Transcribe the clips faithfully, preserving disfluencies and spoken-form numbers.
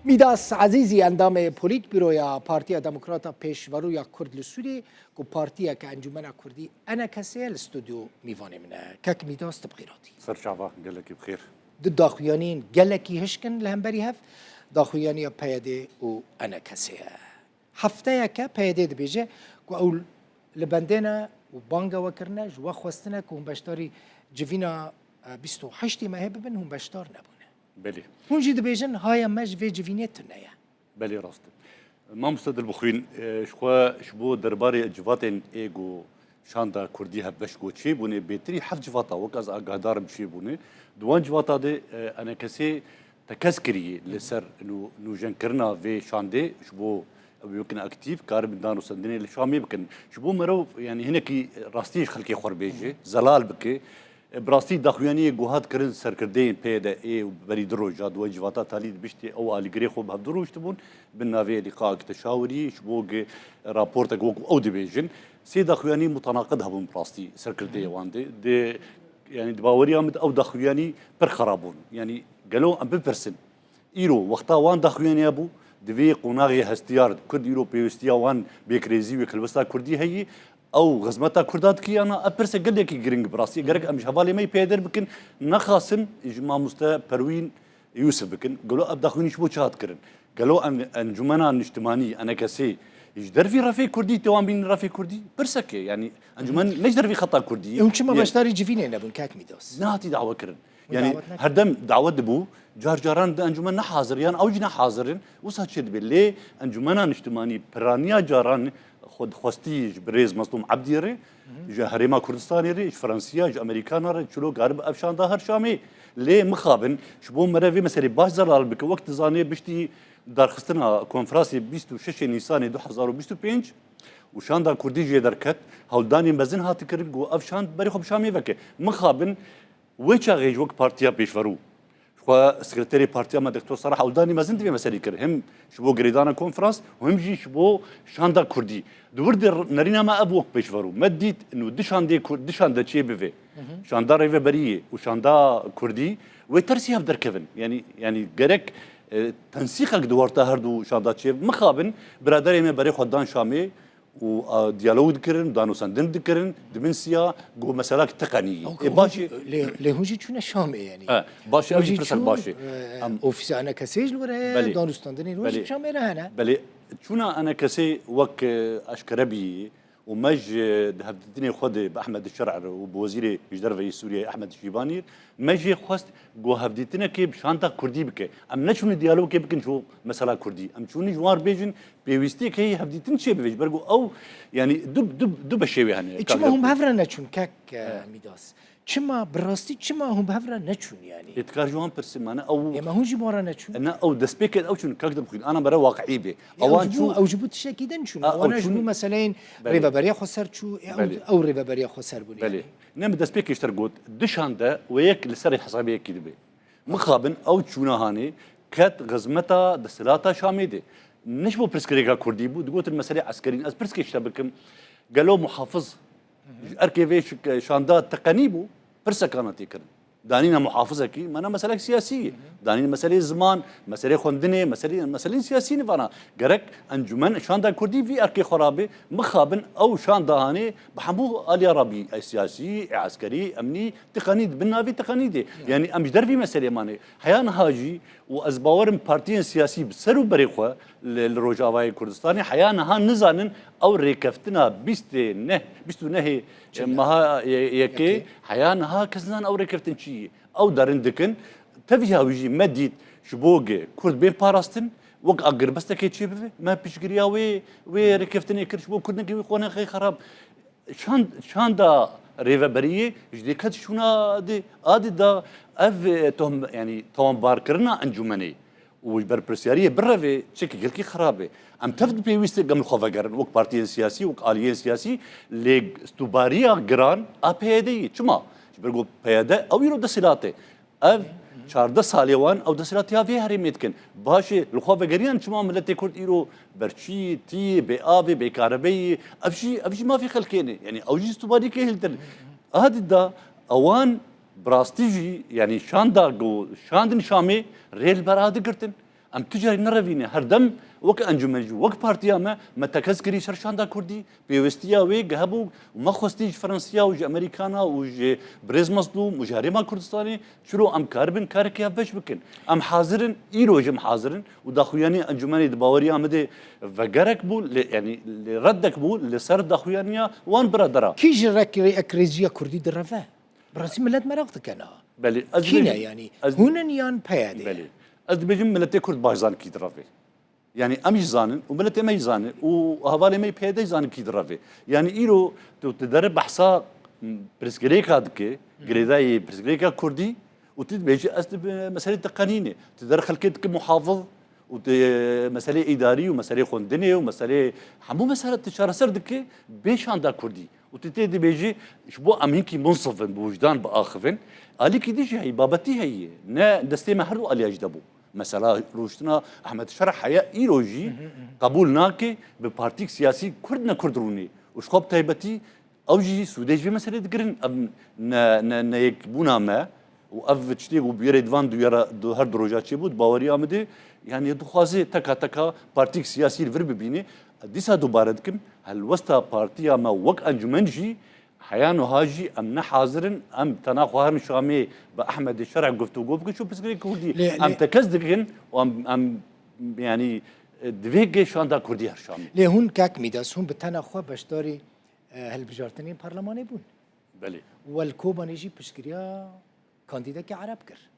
Mîdas Ezîzî, endamê Polîtbîroya Partiya Demokrata Pêşveroya Kurd li Sûriyê, ku partiyeke Encûmena Kurdî E N K S ye, li stûdyo mîvanê min e. Kek Mîdas, tu bi xêr hatî. Serçava, gelekî bi xêr. Du daxuyaniyên gelekî hişk in li hemberî hev, daxuyaniya P Y D û E N K S ye. Hefteyeke P Y D dibêje ku ew li bendê ne û banga we kirine, ji we xwestine ku hûn beşdarî civîna, e, bîst û heştê mehê bibin, hûn beşdar nebûne. Belê. Hûn jî dibêjin, haya me ji vê civînê tune ye. Belê, rast e. Mamoste Dilbixwîn, e, ji xwe ji bo derbarê civatên ê ku şanda kurdî hevbeş ku çêbûne, bêtirî heft civata, wek ez agahdar im, çêbûne. Di wan civata de, e, E N K S tekez kiriye li ser nû-, nûjenkirina vê şandê, ji bo ew bikin aktîf, karibin danûstendinê li Şamê bikin. Ji bo meriv, yanî hinekî rastiyê ji xelkê xwe re bêje, zelal bike. E, bi rastî daxuyaniyê ku hat kirin serkirdeyên P Y D ê û berî du roja di we civata talî dibiştê ew alîgirê xwe bi hev du rûştibûn bin navê lîqaek teşawirî ji bo ku raportek wekî ew dibêjin. Sê daxuyanî mutenaqid hebûn bi rastî serkirdeyê wan de. Di, yanî di baweriya min de ew daxuyanî pir xerab bûn. Yanî gelo em bipirsin, îro wexta wan daxuyaniya bû, di vê qonaxê hestiyar de Kurd îro pêwîstiya wan bêkrêzî û yekhelwesta Kurdî heye, ew xizmeta Kurda dike ya na? Ev pirse gelekî giring bi rastî. Gerek em ji hevalê me yê P Y D re bikin, nexasin ji mamoste Perwîn Yûsif bikin. Gelo ev daxuyanî ji bo çi hat kirin? Gelo en-, Encûmena Niştimanî, E N K S, ji dervî refê Kurdî, tê wan bînin refê Kurdî? Pirseke, yanî encûmen ne ji dervî xeta Kurdî ye. Hûn çima beşdarî civînê nebûn, kek Mîdas? Nehatî dawe kirin. Yanî dawet nekirin. Herdem dawet dibû, car caran di encûmen ne hazir, yan ew jî ne hazir in, wisa çê dibe. Lê Encûmena Niştimanî piraniya caran xwe dixwestî ji birêz Mezlûm Ebdî re, ji Herêma Kurdistanê re, ji Fransiya, ji Amerîkana re, çilo karibe ev şanda her Şamê. Lê mixabin, ji bo mere vê meselê baş zelal bike, wek dizanê biştî darxistina konferansê bîst û şeşê Nîsanê du hezar û bîst û pênc û şanda Kurdî jê derket, hewldanê mezin hate kirin ku ev şand berê xwe bi Şamê veke. Mixabin, wê çaxê ji wek partiya pêşverû, xwe sekreterê partiya me Doktor Serah Ewdanî mezin di vê meselê kir. Him ji bo girêdana konferans û him jî ji bo şanda Kurdî. Di wir de nerîna me ev wek pêşverû. Me dît û du şandê Kur-, du şande çê bive. Şanda Rêveberiyê û şanda Kurdî wê tersî hev derkevin. Yanî, yanî gerek, e, tensîqek di warta her du şanda çê. Mixabin, biraderê me berê xwe dan Şamê, û, a, diyalog dikirin, danûstendin dikirin, di bin siya ku meselak teqenî. Ê, baş e. Lê, lê hûn jî çûne Şamê, yanî. E, baş e, ev jî pirsak baş e. Em ofîsa E N K S'ê ji li wir heye, danûstendinên hûn jî Şamê re hene. Belê, çûna E N K S'ê wek, e, eşkere bî û me ji di hevdîtinê xwe de bi Ehmed Şer'ir û bi wezîrê ji derve yê Sûriyeyê Ehmed Şîbanî, me jê xwest ku hevdîtinekê bi şanda Kurdî bike. Em neçûne diyalogê bikin ji bo mesela Kurdî. Em çûne ji wan re bêjin, pêwîstiyek heye hevdîtin çê bibe, ji ber ku ew, yanî du, du, du beşê wê hene. E, çima hûn bi hev re neçûn, kek, e, Mîdas? Çima, bi rastî çima hûn bi hev re neçûn, yanî? Ê, dikar ji wan pirsî, mane ew. Ê, me hûn jî bi wan re neçûn? Ne, ew destpêkê ew çûn, kak Dilbixwîn, ana bere waqiî bê. Ewan çûn, ew ji bo tiştekî din çûn. Ewan çûn. Ji bo meseleyin rêveberiya xweser çû, ê, ew, ew rêveberiya xweser bûn, yanî. Ne, min destpêkê ji te re got, du şande wê yek li ser hesabê yekî dibe. Mixabin ew çûna hanê ket xizmeta desthilata Şamê de. Ne ji bo pirsgirêka Kurdî bû, digotin meselê eskerî. Ez pirskê ji te bikim, gelo muhafiz ji erkê vê şik-, şanda teqenî bû, pirsek ana tê kirin. Danîna muhafizekî, mena meselek siyasî ye. Danîna meselê ziman, meselê xwendinê, meselê, meselên siyasî ne vana. Gerek encûmen şanda Kurdî vî erkê xwe rabe, mixabin ew şanda hanê bi hemû aliya rabî, ê siyasî, ê eskerî, emnî, teqenî, di bin navê teqenî de. Yanî em ji dervî meselê mane. Heya niha jî, û ez bawer im partiyên siyasî bi ser û berê xwe li, li Rojavayê Kurdistanê heya niha nizanin ew rêkeftina bîstê neh, bîst û nehê meha ye-, yekê, heya niha kes nizan ew rêkeftin çi ye. Ew derin dikin. Tevî hawî jî me dît ji bo ge Kurd bên parastin, wek agirbestekê çê bibe, me piştgiriya wê, wê rêkeftinê kir, ji bo Kurdekî wî xwe nexê xerab. Şand-, şanda rêveberiyê ji dê ket şûna de, a dî da ev, e, tohm-, yanî tawanbarkirina encûmenê û ji berpirsiyariyê birevê çekî gelkî xirab e. Em tev di pêwîstek em li xwe vegerin, wek partiyên siyasî, wek aliyên siyasî, lê stûbariya giran a P Y D'yê. Çima? Ji ber ku P Y D ew îro desthilat e. Ev çardeh salê wan ew desthilatiya vê herêmê dikin. Baş e, li xwe vegeriyan çima miletê Kurd îro berçî, tî, bê avê, bê karebeyê, ev jî, ev jî mafê xelkê ne. Yanî ew jî stûbarî kêhiltir. A dî da ewan bi rastî jî, yanî şanda ku şandin Şamê rê li ber a digirtin. Em tu carî nerevîne. Her dem wek encûmen jî, wek partiya me, me tekez kirî ser şanda kurdî, pêwestiya wê hebû û me xwestî ji Fransiya û ji Amerîkana û ji birêz Mezlûm û ji Herêma Kurdistanê, çiro em karibin karekî hevbeş bikin. Em hazir in, îro jî em hazir in û daxuyanî encûmenê di baweriya min de vegerek bû, lê, yanî, lê reddek bû li ser daxuyaniya wan biradera. Kî ji rek-, rêkrêziya kurdî direve? Bi rastî millet meraq dike niha. Belê, ez Kî ne dibêjim, yanî? ez Hûn in yan P Y D? Belê. Ez dibêjim miletê Kurd baş zan kî direve. Yanî em jî zanin û miletê me jî zane û hevalê me yê P Y D jî zanin kî direve. Yanî îro tu, tu dere behsa, m, pirsgirêka dike, girêdayî pirsgirêka Kurdî û tu dibêjî ez dibe meselê te qenîne. Tu dere xelkê dike muhafiz û tu meselê îdarî û meselê xwendinê û meselê hemû mesele tu çareser dike bê şanda Kurdî. Û tu tê dibêjî, ji bo em hinkî munsif in, bi wijdan biaxivin, alîkî dî jî heyî, babetî heyî. Ne destê me her du aliya jî de bû. Mesela rûştina Ehmed Şerh heya îro jî qebûl nake bi partîk siyasî Kurd ne Kurd rûnê. Û ji xwe bi taybetî ew jî sûdê ji vê meselê digirin. Ev ne, ne, neyekbûna me û ev tiştê ku bûyerê di van duyara, du her du roja çêbû, di baweriya min de, yanî dixwaze teka teka partîk siyasî li vir bibîne. Dîsa dubare dikim, helwesta partiya me wek encûmen jî, heya niha jî em ne hazir in, em tena xwe herin Şamê bi Ehmedê Şerh guftûgo bikin, çû pirsgirêk Kurdî. Lê, Em lê tekez dikin û em, em, yanî, e, divê gê şanda Kurdî her Şamê. Lê hûn kek Mîdas, hûn bi tena xwe beşdarî, e, hilbijartinên parlemanê bûn. Belê. Wel Kobanê jî piştgiriya kandîdekî Ereb kir.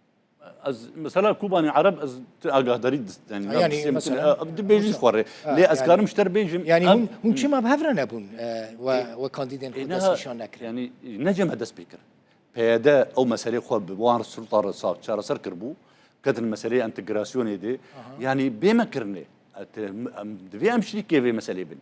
Ez, mesela Kobanê Ereb, ez tu agahdarî dist-, yanî, Ha, yanî, distê min, mesela, e, dibêjin mesela, xwe rê. ha, Lê ez yani, karim ji te re bêjim, yani ev hûn, hûn çima bi hev re nebûn, e, we, Ê, we kandîdên ê, xwe neha, destnîşan nekirin? Yani, ne cem dest pê kir. P Y D ew meselê xwe bi wan sultan re sa-, çareser kiribû. Ketin meseleyê entegrasyonê de. Aha. Yani bê me kirine. Et, em, divê em şirîkê vê meselê bin.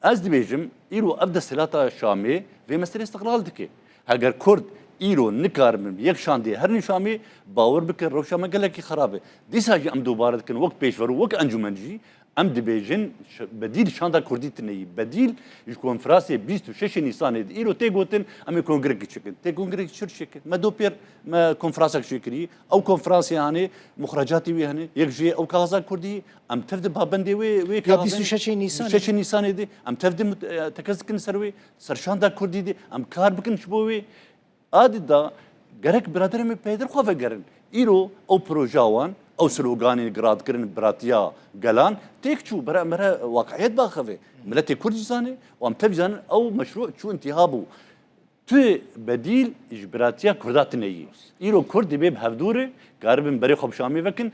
Ez dibêjim, îro ev desthilata Şamê vê meselê istiqlal dike. Heger Kurd îro nikaribin bi yek şandê herin Şamê, bawer bike rewşa me gelekî xerab e. Dîsa jî em dubare dikin wek pêşverû, wek encûmen jî, em dibêjin ş-, bedîl şanda Kurdî tune yî. Bedîl ji konferansê bîst û şeşê Nîsanê de îro tê gotin, em ê kongrekî çêkin. Tê kongrekî çi çêkin? Me do pêr, me konferansek çêkirî. Ew konferansê hanê, muxrecatê wî hene. Yek jê ew kaxaza Kurdî, em tev de babendê wê, wê Ya kaxazê bîst û şeşê Nîsanê. bîst û şeşê Nîsanê de, em tev de mut-, e, tekez dikin ser wê, ser şanda Kurdî de, em kar bikin ji bo wê. A di da gerek biraderê me P Y D xwe vegerin. Îro ew proja wan, ew sloganên giradkirin biratiya gelan têk çû, bere, bere waqiiyet baxeve. Miletê Kurd jî zane û em tev jî zanin ew meşrû çû întiha bû. Tu bedîl ji biratiya Kurda tune yî. Îro Kurd dibê bi hevdû re karibin berê xwe bi Şamê vekin.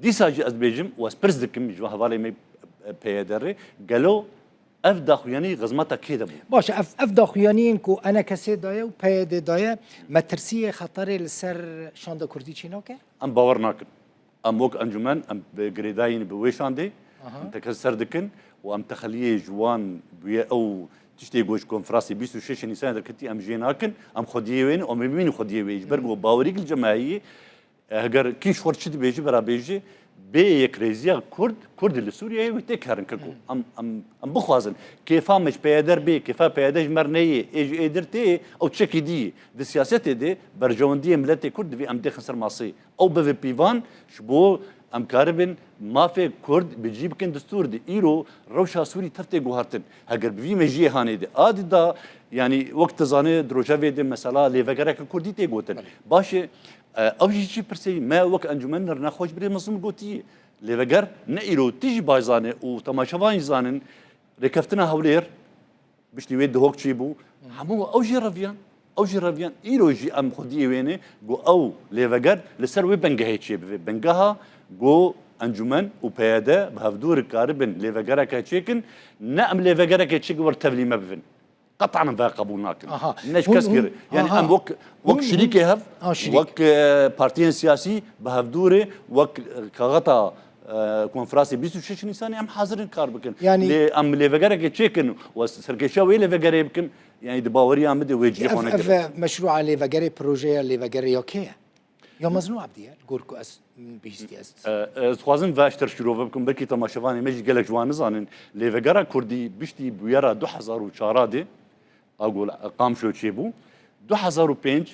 Dîsa jî ez dibêjim û ez pirs dikim ji hevalê me P Y D re, gelo ev daxuyanî xizmeta kê de bû? Baş e, ev, ev daxuyaniyên ku E N K S daye û P Y D daye, metirsiyê xeterê li ser şanda Kurdî çê nake? Em bawer nakin. Em wek encûmen, em bi girêdayî ne bi wê şandê, Aha. em tekez ser dikin û em texeliyê ji wan bûye ew tiştê ku ji konferansê bîst û şeşê Nîsanê derketî em jê nakin, em xwediyê wê ne, em ê bimînin xwediyê wê. Ji ber ku bawerî li cem me heye, heger kî ji xwe re çi dibêje, bera bêje, bê yekrêziya Kurd, Kurd li Sûriyeyê wê têk herin keko. Em, em, em bixwazin. Kêfa me ji P Y D re bê, kêfa P Y D ji me re neyê, ê ji ê dir tê, ew çekî dî ye. Di siyasetê de berjewendiyê miletê Kurd divê em dêxin ser masê. Ew bive pîvan ji bo em karibin mafê Kurd bi cî bikin distûr de. Îro rewşa Sûrî tev tê guhartin. Heger bi vî mejiyê hanê de a di da, yanî wek tu zanê di rojevê de mesela lêvegereke Kurdî tê gotin. Belê. Baş e, e, ew jî çi pirsê me wek encûmen nirna xwe ji birê mezin gotiye. Lêveger ne îro tu jî baş zane û temaşevan jî zanin rêkeftina Hewlêr, Piştî wê dihok çêbû, hemû ew jî reviyan. Ew jî reviyan. Îro jî em xwediyê wê ne, ku ew lêveger li ser wê bengehê çêbibe. Bengeha ku encûmen û P Y D bi hevdû re karibin lêvegereke çêkin, ne em lêvegereke çêkin wer tevlî me bibin. Qet'an em vê qebûl nakin. Aha. Ne ji Hûn, kes hûn, kir. Yani aha. em wek, wek Hûn, şirîkê hûn, hev, ha, şirîk. wek, e, partiyên siyasî bi hevdû re, wek, e, kaxeta e, konferansê bîst û şeş Nîsanê em hazir in kar bikin. Yani Lê em lêvegerekê çêkin û serkêşiya wê lêvegerê bikin, yani di baweriya min de wê cihê Ev, xwe ev negirin. meşrûa lêvegerê, projeya lêvegerê ya kê ye? Ya Mezlûm Ebdî ye, li gor ku ez bihîstî ez. E, ez dixwazim ve ji te şîrove bikim, belkî temaşevanê me jî gelek ji wan nizanin. Lêvegera Kurdî piştî bûyera du hezar û çar de, a ku li Qamşlo çêbû, du hezar û pênc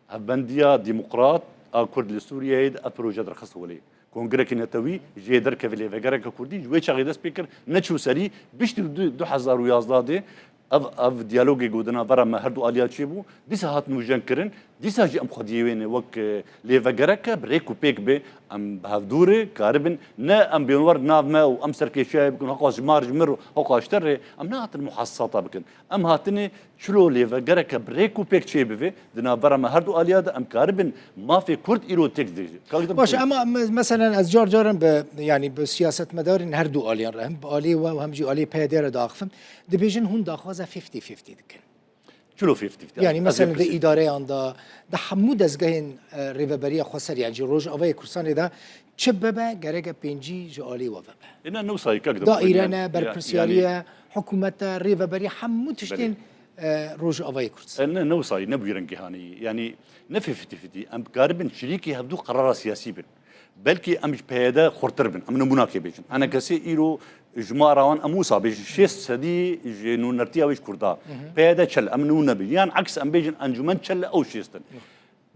Hevbendiya Demokrat a Kurd li Sûriyeyê de ev proje derxist holê. Kongrekî Netewî jê derkeve lêvegereke Kurdî, ji wê çaxê dest pê kir, neçû serî, piştî du, du hezar û yazdeh de ev, ev diyalogê ku di navbera me her du aliya çêbû, dîsa hat nûjen kirin, dîsa jî em xwediyê wê ne wek, e, lêvegereke bi rêk û pêk be, em bi hevdû re karibin, ne em bênwer nav me û em serkêşiyayê bikin, hoqa ji mar ji mir û hoqa ji te re, em nehatin muhasisata bikin. Em hatine çilo lêvegereke bi rêk û pêk çêbibe, di navbera me her du aliya de em karibin mafê Kurd îro têk dibêje. Kak Dil Baş, Xwîn. Ema me-, meselen ez car caran bi, yani bi siyasetmedarên her du aliyan re, hem bi aliyê we û hem jî aliyê P Y D re diaxifim, dibêjin hûn daxwaza fifty fifty dikin. Çilo fifty fifty? Yani ez ê meselen di pirsî- îdareyan de, di hemû dezgehên, e, rêveberiya xweser, yani jî Rojavayê Kurdistanê de çi bibe, gereke pêncî ji aliyê we vebe. E, ne, ne wisa ye, kak Dil Xwîn, Daîre yani, ne, ya-, berpirsiyarî yani ye, hikûmet e, rêveberî, hemû tiştên, Belê. e, Rojavayê Kurdistan. E, ne, ne wisa ye, ne bi wî rengî hanî ye. Yani ne fifty fifty. Em karibin şirîkî hevdû qerara siyasî bin. Belkî em ji P Y D xurtir bin. Em nimûnakê bêjin. Enekesê îro ji me re wan em wisa bêjin, şêst sedî ji nûnertiya wê ji Kurda. P Y D çel, em nimûne bêjin. Yan eks em bêjin encûmen çel ew şêst in.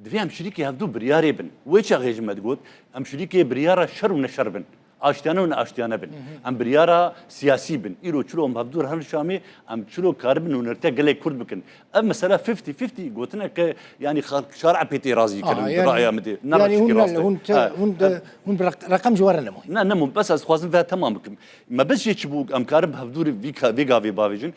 Divê em şirîkê hevdû biryarê bin. Wê çaxê jî me digot, em şirîkê biryara şer û neşer bin. Aştiyane û neaştiyane bin. Em biryara siyasî bin. Îro çilo em hevdû re hilşamê, em çilo karibin nûnertiya gelê Kurd bikin. Ev mesela fifty fifty gotineke, yani xalk şara pê tê razî kirin, Aha, bi yani, raya min de. Ne yani raştî hûn rast e. Hûn te-, Ha, hûn de, ev hûn bi req-, reqem ji we re nemaye. Ne, nemaye. Bes ez dixwazim vê temam bikim. Me bes jê çi bû, em karin bi hevdû re vî ka-, vê gavê bavêjin.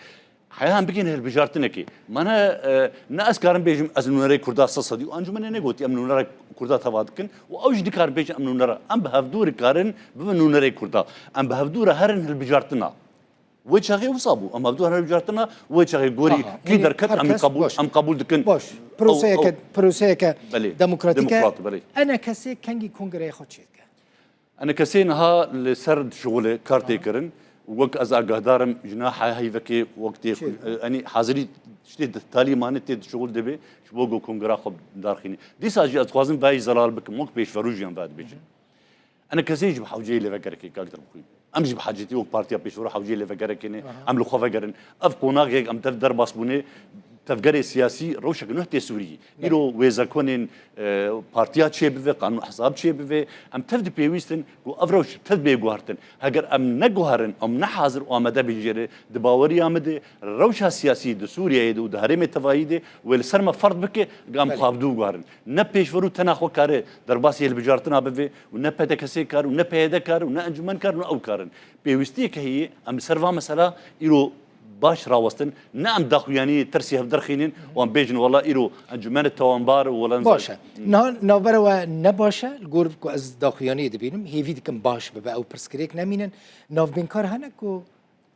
Heya em bigihîne hilbijartinekê. Mane, e, ne ez karim bêjim ez nûnerê Kurda sed sedî û encûmenê negotî em nûnera Kurda teva dikin û ew jî dikarin bêjin em nûnera. Em bi hevdû re karin bibin nûnerê Kurda. Em bi hevdû re herin hilbijartina. Wê çaxê wisa bû. Em hevdû herin hilbijartina, wê çaxê gorî Aha, kî yani derket her em kes qebûl, baş. Em qebûl dikin. Baş. Ew, Proseyeke, ew. Proseyeke Belê. Demokratîk e. Demokrat, belê. Enekesê kengî kongreyê xwe çêdike? Enekesê niha li ser dişuxule, kar tê Aha. kirin. Wek ez agahdar im, ji niha heyvekê wek tê Çê xwe, dibe. e, enî hazirî tiştê di talî mane tê dişuxul dibe, ji bo ku kongra xwe darxîne. Dîsa jî ez dixwazim vayî zelal bikim, wek pêşverû jî em ve dibêjin. Enekesê jî bi hewceyê lêvegerekê, kak Dil Xwîn. Em jî bi hacetî wek partiya pêşverû hewceyê lêvegerekê ne. Aha. Em li xwe vegerin. Ev qonaxek em tev derbas bûne, tevgerê siyasî rewşek nuh tê Sûriyê. Belê. Îro wêzekonên, e, partiya çêbive, qanûn hesab çêbive, em tev dipêwîstin ku ev rewş tev bê guhertin. Heger em neguherin, em ne hazir û amade bin jê re, di baweriya min de rewşa siyasî di Sûriyeyê de û di herêmê tevayî de wê li ser me ferd bike, ga em Belê. Xwe hevdû guherin. Ne pêşverû tena xwe kare derbasî hilbijartina bive û ne P D K S kar û ne P Y D kar û ne encûmen kar û ne ew karin. Pêwîstiyeke heye, em li ser va mesela îro baş rawestin, ne em daxuyaniyê tersî hev derxînin û em bêjin, wela îro encûmenê tawanbar û wela Baş e. Niha navbera we ne baş e, li gor ku ez daxuyaniyê dibînim, hêvî dikim baş bibe, ew pirsgirêk nemînin. Navbînkar hene ku,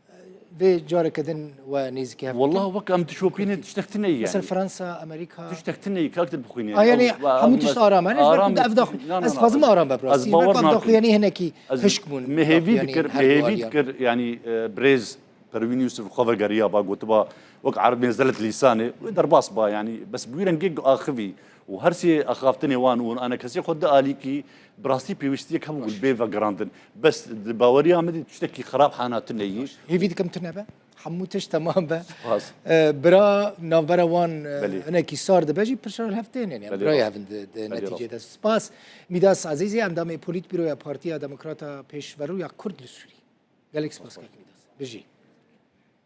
e, vê careke din we nêzîkî hev Wallah, bikin? Wek em dişopînin, tiştek tune ye Mesela yani. Fransa, Amerîka. Tiştek tune ye, kak Dil Xwîn yani. A, yani Ew, hemû em tişt ez aram e, ji ber ku aram ev dax-, na, na, ez na, dixwazim ez, aram be bi ez rastî. Ji ber bawer ku ev nakim. daxuyaniye hinekî Ez hişk bûn, me hêvî daxuyaniye dikir, her me du hêvî aliyên. dikir, yani, e, birêz Perwîn Yûsif xwe vegeriya ba, gotiba, wek erebên zelet lîsanê, wê derbas ba, yani, bes bi wî rengê axivî û her sê axaftinê wan û enekesê xwe di alîkî bi rastî pêwîstiyek hebû ku Baş. bê vegerandin. Bes di baweriya min de tiştekî xerab hana tune yî. Hêvî dikim tune be. Hemû tişt temam be. Spas. E, bira navbera wan, e, Belê. hinekî sar dibe jî pirsra li hev têne, yani Belê, birayê rast. hev in di, di Belê, neticê rast. de. Spas. Mîdas Ezîzî, endamê Polîtbîroya Partiya Demokrata Pêşverû ya Kurd li Sûrî. Gelek spas, Spas. kak Mîdas. Bijî.